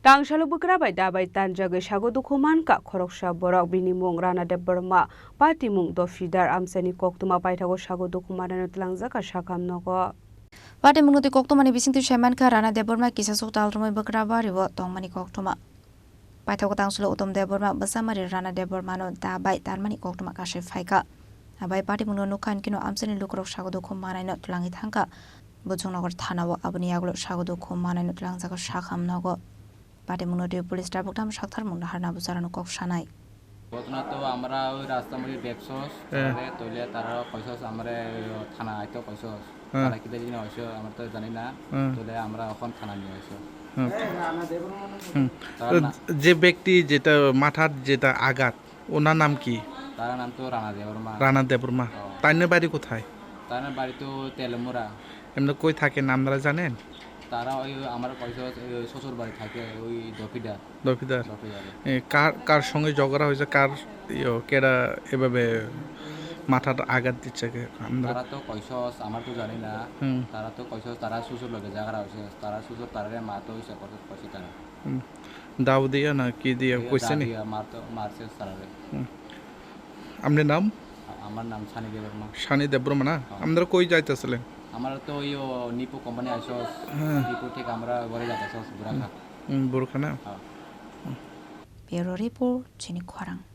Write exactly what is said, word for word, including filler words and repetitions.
Tangsalo bwkra bai dabai tanjagwi sago dukhu mankha khoroksa borok, bini mung Rana Debbarma, patimung Dofidar. Amchaini koktwma paithago sago dukhu mananino twlangjakha sakham nogo. Patimungno twi koktwmani bisingtwi sai mankha Rana Debbarma kisasuk tal romwi bwkra bario tongmani koktwma. Paithago Tangsalo Uttom Debbarma bwsamari Rana Debbarmano dabai tanmani koktwma kasai phaikha. Abai patimungno nukha hinkhe no amchaini lukurok sago dukhu manaino twlangwi thangkha Bujungnogor thanao. Aboni yagulo sago dukhu manaino twlangjago sakham nogo. Patimungno twi police tabuk tamo saktharmung naharna bwcharano kok sanai. ঘটনা তো আমরা ওই রাস্তার মধ্যে দেখছস, হ্যাঁ। তারপরে তইলে তারা কইছস, আমরা থানা আইতো কইছস, হ্যাঁ। তারা কিতা জিনিস হইছে আমরা তো জানি না, হ্যাঁ। তইলে আমরা এখন থানা নিয়ে আইছো। হ্যাঁ। হুম। তারা তো না- যে ব্যক্তি যেটা মাথার যেটা আঘাত, ওনার নাম কি? তার নাম তো রানা দেববর্মা। রানা দেববর্মা। ও। তাইনের বাড়ি কোথায়? তার বাড়ি তো তেলমুরা। এমনি কই থাকেন আপনারা জানেন? তারা ওই আমার কইছস, ওই শ্বশুর বাড়ি থাকে, ওই দফিদার। দফিদার। দফিদারে। এ, কার, কার সঙ্গে ঝগড়া হয়েছে? কার, ইয়ো, কেডা এভাবে মাথার আঘাত দিচ্ছে কে? আমরা তারা তো কইছস, আমার তো জানি না। হুম। তারা তো কইছস, তারা শ্বশুর লগে ঝগড়া হয়েছে। তারা শ্বশুর তারারে মারতো ইচ্ছা করছে, কইছে তারা। হুম। দাও দিয়া না কি দিয়া এই কইছে দা নি? দিয়া মারতো, মারছে তারারে। হুম। আপনার নাম? আ-, আমার নাম সানি দেববর্মা। সানি দেববর্মা না? হ্যাঁ। আপনারা কই যাইতেছিলেন? আমরা তো ওই ও নিপু কোম্পানি আইছস, হ্যাঁ। নিপু থেকে আমরা ঘরে যাইতেছস, বুড়াখা। হুম, বুড়াখা না? হ্যাঁ। Bureau Report, Chini Khorang.